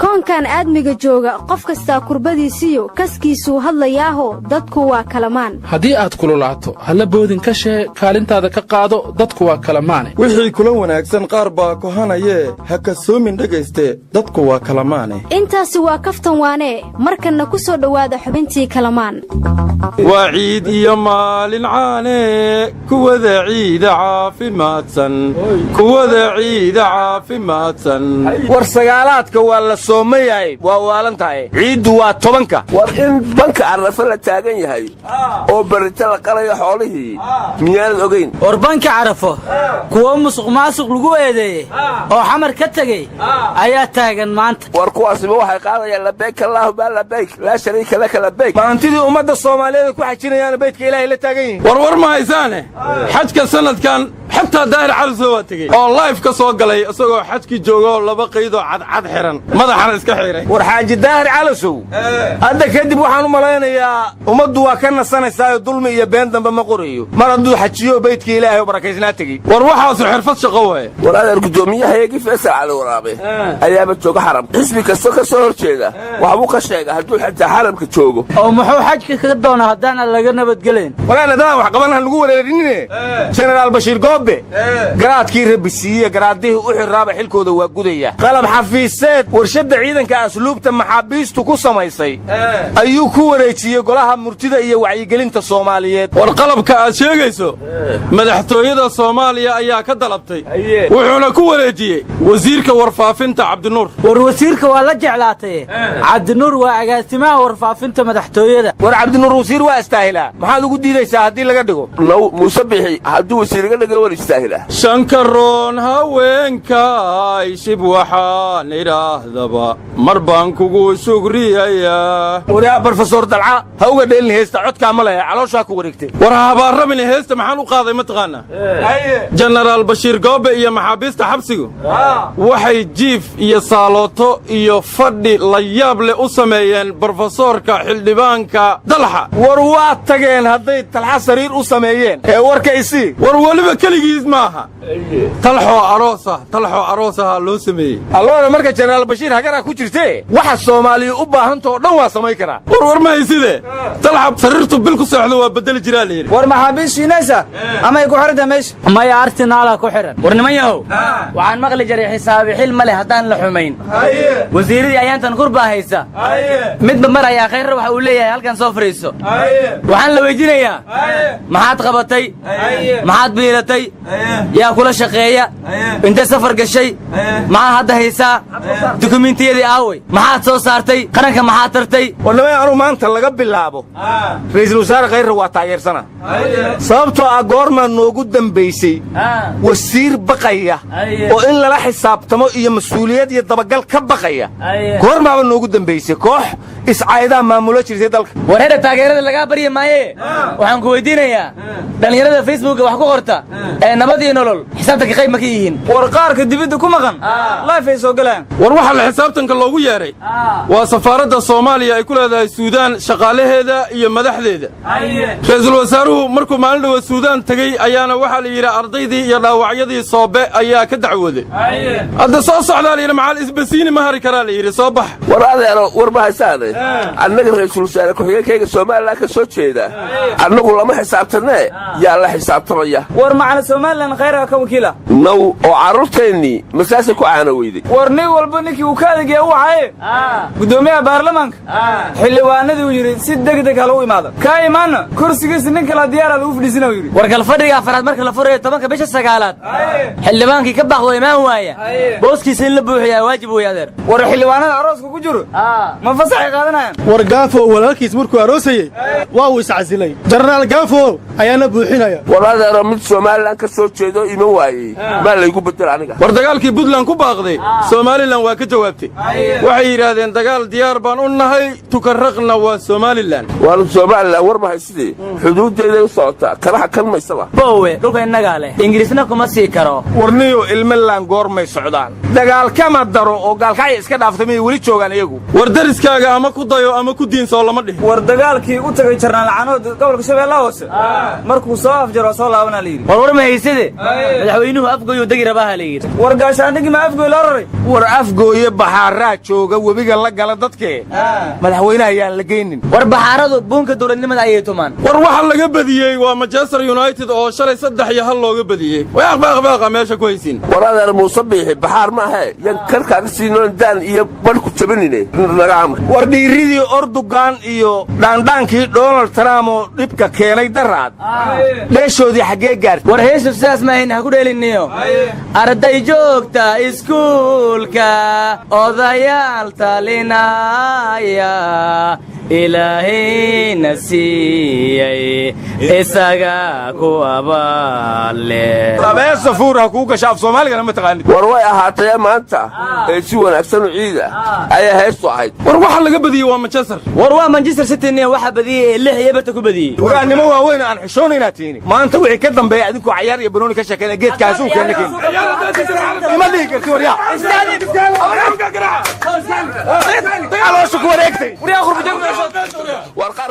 Koonkan aadmiga jooga, qof kastaa kurbadiisiyo kaskiisuu hadlayaaho, dadku waa kalamaan. Haddii aad kululaato, halla boodin ka shee, kaalintaada ka qaado, dadku waa kalamaane. Wixii kula wanaagsan qaar baa kohanayee, ha kasoomin dhegayste, dadku waa kalamaane. Intaasi waa kaftan waanee. Markanna ku soo dhowaada xubintii Kalamaan. Waa ciid iyo maalin caane, kuwada ciida caafimaadsan, kuwada ciida caafimaadsan. War sagaalaadka waa la soomayahay, waa waalan tahay, ciiddu waa 10-ka. War in banka Carafo la taagan yahay oo barrito la qalayo xoolihii, miyaanad ogayn? War banka Carafo kuwo musuq maasuq lagu eedeeyey oo Xamar ka tegey ayaa taagan maanta. War kuwaasiba waxay qaadayaan "Labayk allaahuma labayk, laa shariika laka labayk". Maantidii ummadda Soomaaliyeed ku xajinayaana beydka Ilaahay la taagan yihin. War war ma haysaane, xajka sannadkan xataa Daahir Caliso waa tegey oo live ka soo galay, isagoo xajkii joogoo laba qaydoo cadcad xihan, madaxana iska xiidhay. War Xaaji Daahir Calasow hadda kadib waxaan u malaynayaa ummaddu waa ka nasanaysaayo, dulmi iyo been dambe ma qorayo mar hadduu xajiyo beydka Ilaahay oo barakaysnaa tegey. War waxaasu xirfad shaqo waaye. War adeer, guddoomiyahaygii Faysal Cali Waraabe ayaaba jooga xaram. Xisbi kastoo ka soo hor jeeda waxbuu ka sheega hadduu xitaa xaramka joogo. Oo muxuu xajka kaga doonaa haddaana laga nabadgelayn? Walaal, haddaan wax qaban han lagu wareerinine, Jenaraal Bashiir Goobe garaadkii Rabbi siiye, garaadihii u xirraaba xilkooda waa gudaya. Qalab xafiiseed warshadda ciidanka asluubta maxaabiistu ku samaysay ayuu ku wareejiyey Golaha Murtida iyo Wacyigelinta Soomaaliyeed. War qalabka aad sheegayso madaxtooyada Soomaaliya ayaa ka dalabtay, wuxuuna ku wareejiyey wasiirka warfaafinta Cabdinuur. War wasiirka waa la jeclaatay, Cabdinuur waa agaasimaha warfaafinta madaxtooyada. War Cabdinuur wasiir waa istaahilaa, maxaad ugu diidaysaa haddii laga dhigo? Naw Muuse Bixi hadduu wasiir iga dhigo war istaahilaa. Shankaroon haweenkaay, shib waxaan idhaahdaba mar baan kugu shugriyayaa. Waryaa Brofesor Dalca, ha uga dheelin heesta, codkaa ma lehe, calooshaa ku wareegtay. War ha habaarramine, heesta maxaan u qaaday ma taqaannaa? Jenaraal Bashiir Goobe iyo maxaabiista xabsigu waxay jiif iyo saalooto iyo fadhi la yaab leh u sameeyeen brofesoorka xildhibaanka Dalxa. War waa tageen hadday Talxa sariir u sameeyeen ee warka isii. War weliba keligiis maaha, Talxoo aroosa, Talxoo aroosahaa loo sameeyey. Alloona marka Jenaraal Bashiir hagaraa ku jirtee, waxa Soomaaliya u baahantao dhan waa samayn karaa. War war ma hayside, Talxa sariirtu bil ku seexdo waa beddeli jiraa la yidhi. War maxaabiis Shiinaysa amay ku xidhanta meesha? Maya, Arsenal-aa ku xidhan. War niman yahow, waxaan maqli jiray xisaabi xil ma leh haddaan la xumayn. Wasiiradii ayaantan kurbaa haysa, midba mar ayaa khayrra waxa uu leeyahay halkan soo fadhiiso, waxaan la weydiinayaa: maxaad qabatay? Maxaad biilatay? Yaa kula shaqeeya? Intee safar gashay? Maxaa hadda haysaa? Dukumiintiyadii aaway? Maxaad soo saartay? Qaranka maxaad tartay? War nimay, anuu maanta laga bilaabo Ra'iisul Wasaare Khayrra waa taageersana, sababtoo ah goormaa noogu dambaysay wasiir baqaya oo in lala xisaabtamo iyo mas-uuliyad iyo dabagal ka baqaya? Goormaaba noogu dambaysay koox iscaydaa maamulo jirtay dalka? War hedha, taageerada lagaa baryi maaye, waxaan ku weydiinayaa: dhallinyarada Facebooka wax ku qorta ee Nabad iyo Nolol xisaabtanka qayb ma ka yihiin? War qaarka dibidda ku maqan live ay soo galayaan. War waxaa la xisaabtanka loogu yeedhay waa safaaradda Soomaaliya ay ku leedahay Suudaan, shaqaalaheeda iyo madaxdeeda. Ra'iisul wasaaruhu markuu maalin dhowa Suudaan tegey ayaana waxaa la yidhi ardaydii iyo dhaawacyadii Soobe ayaa ka dacwooday. Hadda soo socdaa la yidhi, macaal isbasiini ma hari karaa la yidhi, soo bax. War adeero, war ma haysaane, annaga ra'iisul wasaare ku-xigeenkayga Somaliland ka soo jeeda annagu lama xisaabtanee, yaa la xisaabtamaya? War macala Somaliland khayra ka wakiila. Naw, oo carruurteennii masaasay ku caano weyday? War nin walba ninkii uu ka adagaya u wacaye, guddoomiyaha baarlamaanka xildhibaanadii uu yidhi si degdeg ha lagu imaado, kaa imaanna kursigiisa nin kala diyaara lagu fadhiisina uu yidhi. War kalfadhiga afaraad marka la furayo 10-ka bisha 9-aad, xildhibaankii ka baaqdo, imaan waaya, booskiisa in la buuxiyaa waajib wey, adeer. War xildhibaanada arooska ku jiro ma fasaxay qaadanayaan? War Gaafo walaalkiis markuu aroosayey waa uu iscasilay, Jenaraal Gaafo ayaana buuxinaya. War adeero, mid Somaliland ka soo jeedo iman waayey maa laygu bedel aniga. War dagaalkii Puntland ku baaqday, Somaliland waa ka jawaabtay. Waxay yidhaahdeen dagaal diyaar baan u nahay, Tukaraqna waa Somalilan. Waar Somalilan war mahay, sidii xuduuddeeday u socotaa kalaha kan maysaba. Boowe, dhulka innagaa leh, Ingiriisna kuma sii karo. Warniyo, ilmalaan goormay socdaan? Dagaal kama daro oo gaalkacya iska dhaaftay, miyay weli joogaan iyagu? War dariskaaga ama ku dayo ama ku diinsoo lama dhihin. War dagaalkii u tagay Jarnaal Canood gobolka Shabeellaha Hoose markuu soo afjaro waa soo laabanaa la yidhi. War war ma haysade, madaxweynuhu Afgoyuu degi rabaha la yidhi. War gaashaandhigii ma Afgoy loo raray? War Afgooye baxaaraa jooga, webiga la gala dadkee, madaxweynaha ayaan la geynin. War baxaaradu buunka dowladnimada ayay tumaan. War waxa laga badiyey waa Manchester United oo shalay 3-1 looga badiyey. Waaqbaaqbaaqa meesha ku haysiin. War adeer, Muuse Biixi baxaar maahe, yan karkaaga siinoon daan iyo badh ku jabanine naga amr. War dhiiridii Ordugan iyo dhaandhaankii Donald Trump oo dhibka keenay daraad, dheeshoodii xaggee gaartay? War heesuf sidaas maahayn, ha ku dheeliniyo. Arday joogta iskuulka, odayaal talinaya, Ilaahayna siiyey, isaga ku abaale. Abeesa fuur ha kuu gasha, af Soomaaligana ma taqaanid. War way ahaatee maanta ee si wanaagsan u ciida ayaa heestu ahayd. War waxa laga badiyey waa Manchester. War waa Manchester City niyo waxa badiyey ee 6-0 ku badiyey. Waraannimo waaweyn aan xishoonaynaa tiini. Maanta wixii ka dambeeya adinkoo cayaar iyo banooni ka sheekayna geedkaasuu keena keeni ima dhihi karti. Waryaa, caloosha ku wareegtay. War qaar.